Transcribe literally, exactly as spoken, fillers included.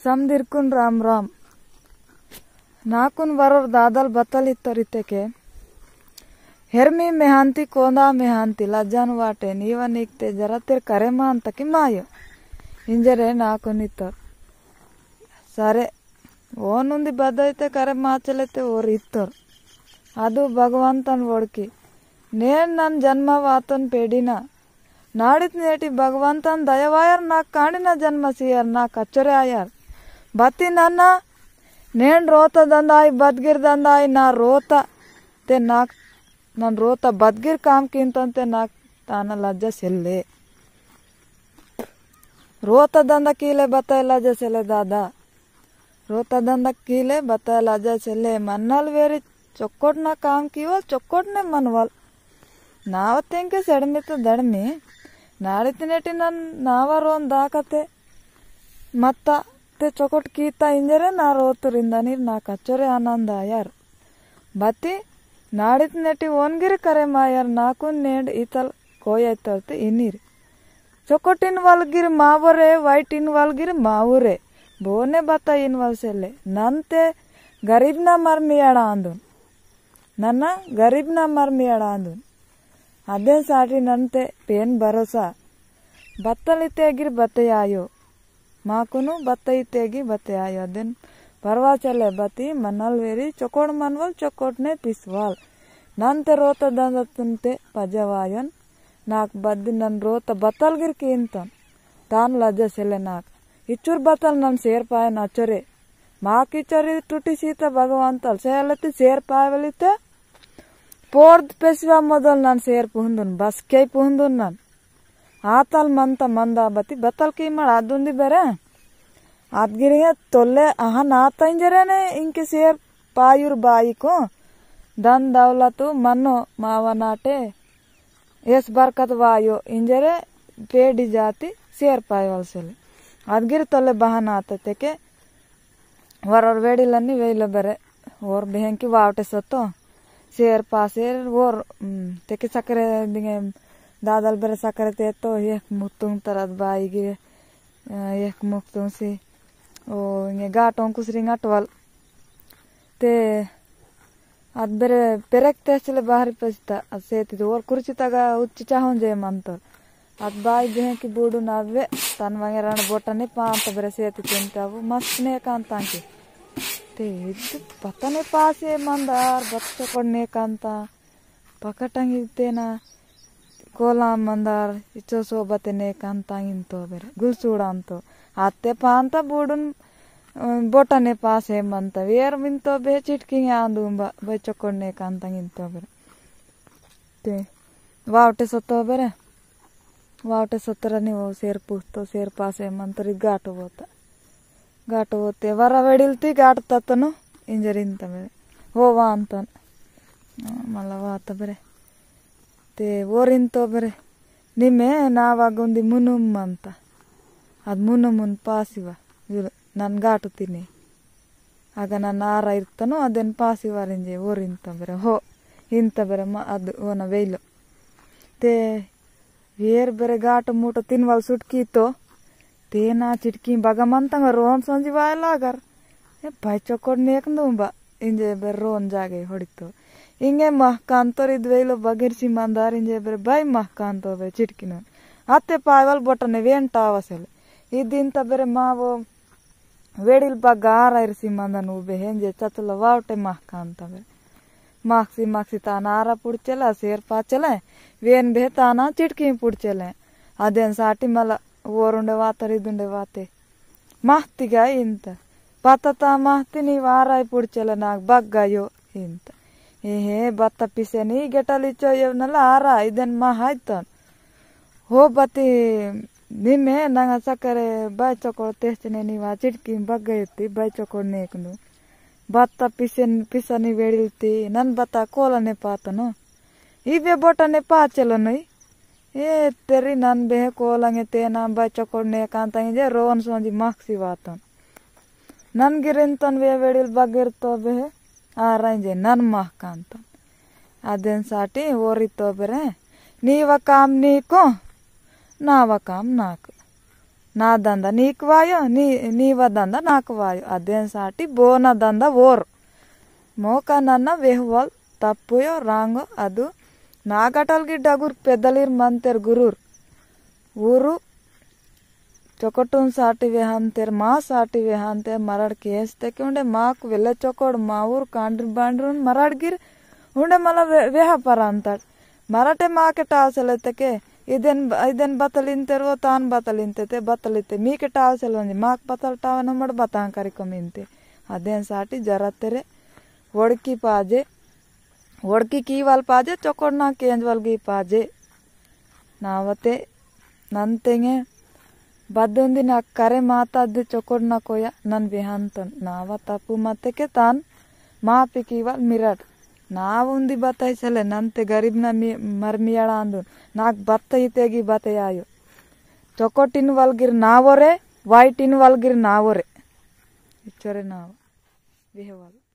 समदिरकुन राम राम। नाकुन वरोर दादल बतल इत्तोर इत्तेके, हेरमी मेहांती कोंदा मेहांती लज्जान वाटे नीवा निकते जरा तेर करे मांता कि मायो। इंजरे नाकुन इत्तोर। सरे, ओनुंदी बदयते करे माचलेते ओर इत्तोर। अदु भगवंतन वोड़की। नेन नन जन्म वातन पेड़िना। नाड़ित नेटी भगवंतन दया वायर नाक कांडिना जन्म सियर नाक अच्चोरे आयर। बत्ती नन्ना, नेन रोता दंदाई, बदगिर दंदाई, ना रोता ते नाक, नन रोता बदगिर काम किंतन ते नाक ताना लज्जा सेल्ले। रोता दंदा कीले बताय लज्जा सेल्ले दादा। रोता दंदा कीले बताय लज्जा सेल्ले। मन्नल वेरी चोकोट ना काम कीवल, चोकोट ने मनवल। नाव तेंके सेड़मी तो दड़मी। नाड़ी तिनेटी नन नावा रोन दाकते। मत्ता ते चोकोट कीता इंजरे ना रोतुर इंदानीर ना कच्चोरे आनंद आयर। बत्ती नाड़ी तिनेटी ओनगिर करे मायर नाकुन नेंड इतल कोया इतल ते इनीर। चोकोट इनवल गिर मावरे, वाइट इनवल गिर मावरे। बोने बता इनवल सेले। नन्ते गरीब ना मर्मी अड़ा आंदुन। नन्ना गरीब ना मर्मी अड़ा आंदुन। अदेन साटी नन्ते पेन भरोसा। बत्तल इते गिर बते आयो। माकुनु बत्ता इते गिर बते आयो। अदेन परवा चले बती मनल वेरी चोकोट मनवल चोकोट ने पिसवाल। नन्ते रोता दंदतुन ते पजवायोन। नाक बद्दी नन रोता बतल गिर कींतन। तान लज्जा सेले नाक। इचुर बतल नन सेर पायन अचोरे। माक इचोरी टुटी सीता भगवंतल। सेलती सेर पायवलिते। पोर्द पेसवा मोदल नन सेर पुहंदुन। बस के पुहंदुन नन। आतल मंता मंदा बती बतल की मड़ आदुंदी बेरे। आदगिरिया तोले अहन आता इंजरे ने इंके सेर पायुर बाई को। दन दौलतु मनो मावा नाटे। एस बरकत वायो इंजरे पेड़ी जाती सेर पायवल सेले। अदगिर तोले बहन आता तेके वरोर वेड़िलनी वेइलो बेरे। ओर बेहेंकी वावटे सतो। सेर पासेर ओर, उम, तेके सकरे दिंगे दादल बेरे सकरे ते तो एक मुक्तुंग तरत बाई गिरे, अ, एक मुक्तुंग सी। ओ, इंगे गाटों कुसरिंग अटवल। ते अद बेरे पेरेक तेचले बाहरी पचता, अद सेती तो ओर कुर्ची तगा उच्ची चाहों जे मंतो। अद बाई बेहें की बूडू नावे, तन वंगे रण बोटा ने पांत बेरे सेती चिंता वो मस्त ने कांतांकी। ते इद पता ने पासे मंदार, बत चोकोट ने कांता, पकटंग इद तेना, कोला मंदार, इचो सोबते ने कांता इंतो बेरे, गुलसूड़ा अंतो। आते पांता बूडुन, अ, बोटा ने पासे मंता। वेर मिंतो बे चिटकी आंदुंबा, बे चोकोट ने कांता इंतो बेरे। ते, वावटे सतो बेरे। वावटे सतरनी वो सेर पुस्तो, सेर पासे मंतरी गाटो बोता। गाटो बोते, वरा वेडिलती गाट ततनो, इंजरिन तमे। हो वांतन। आ, मला वाता बेरे। ते, वोरिन तो बेरे। निमे नावा गुंदी मुनुम मंता। अद मुनुमुन पासिवा। जुल, नन गाटो तिने। अगा नन आरा इर्तनो, अदेन पासिवार इंजे, वोरिन तो बेरे। हो, इंत बेरे मा अद ओना वेलो। ते, वेर बेरे गाट मुट तिनवाल सुटकी तो, तेना चिटकी बगमंतंग रोन संजी वाय लागर। ए भाई चोकोट नेक नुंबा, इंजे बेर रोन जागे होड़ितो। इंगे मह कांतोर इद वेलो बगेर सी मंदार इंजे बेर भाई मह कांतो बे चिटकी नुन। अत्ते पायवाल बोटने वेन टावसेल। इद इंत बेरे मा वो वेड़िल बग्गा आरा इरसी मंदन उबे हेंजे चचला वावटे माख कांता बे। माखसी माखसी ताना आरा पुड़चेला, सेर पाचेला, वेन बे ताना चिटकी पुड़चेला। अदेन साटी मला वोरुंडे वातर इदुंडे वाते। महती गा इंत। पतता महती नी वाराई पुड़चेला नाक बग्गा यो इंत। ए हे बत्ता पिसे नी गेटली चोये नला आरा इदेन महाइतन। हो बती निमे नंगा सकरे बाय चोकोड़ तेचने निवा चिटकी बग्गयती बाय चोकोड़ नेकनु। बत्ता पिसन, पिसनी वेड़िलती, नन बत्ता कोला ने पातनो। इबे बोटा ने पाचेलो नई। ए तेरी नन बे कोला ने तेना बाय चोकोड़ नेकांता इंजे रोन सोंजी माक्सी वातन। नन गिरिन तन वे वेड़िल बगिर तो बे, आ रंजे नन माह कांतन। अदेन साटी ओरी तो बेरे, नीवा काम नीको, नावा काम नाको। ना दंदा नीक वायो, नी, नीवा दंदा नाक वायो। अदेन साटी बोना दंदा वोर। मोका नन्ना वेहवल तप्पुयो रांगो अदु नागटल गी डगुर पेदलिर मंतेर गुरुर। ऊरु चोकोटुन साटी वेहांतेर, मा साटी वेहांतेर, मरड़ केंजतेके उंडे माक वेले चोकोड़ मा ऊर कांड्र बांड्रुन मरड़ गिर उंडे मला वे-, वेहा परांतड़। मरटे माके टावसेले तेके, इदेन, इदेन बतलिंतेर वो तान बतलिंते ते बतलिते। मीके टावसेले वंजी, माक बतल टावन हमड़ बतां करी कमिंते। अदेन साटी जरा तेरे वड़की पाजे, वड़की कीवाल पाजे, चोकोड़ना केंजवाल गी पाजे। नावते नन्तेंगे बद्दुंदी ना करे माता दे चोकोड़ना कोया नन बिहान तन। नावा तपु मते के तान मापी कीवाल मिरट। नाव उंदी बताई सेले नन्ते गरीब ना मी-, मर मियाड़ा आंदुन। नाक बताई तेगी बताई आयो। चोकोटिन वलगिर नावोरे, वाइटिन वलगिर नावोरे। इच्चोरे नाव। वेहवाल।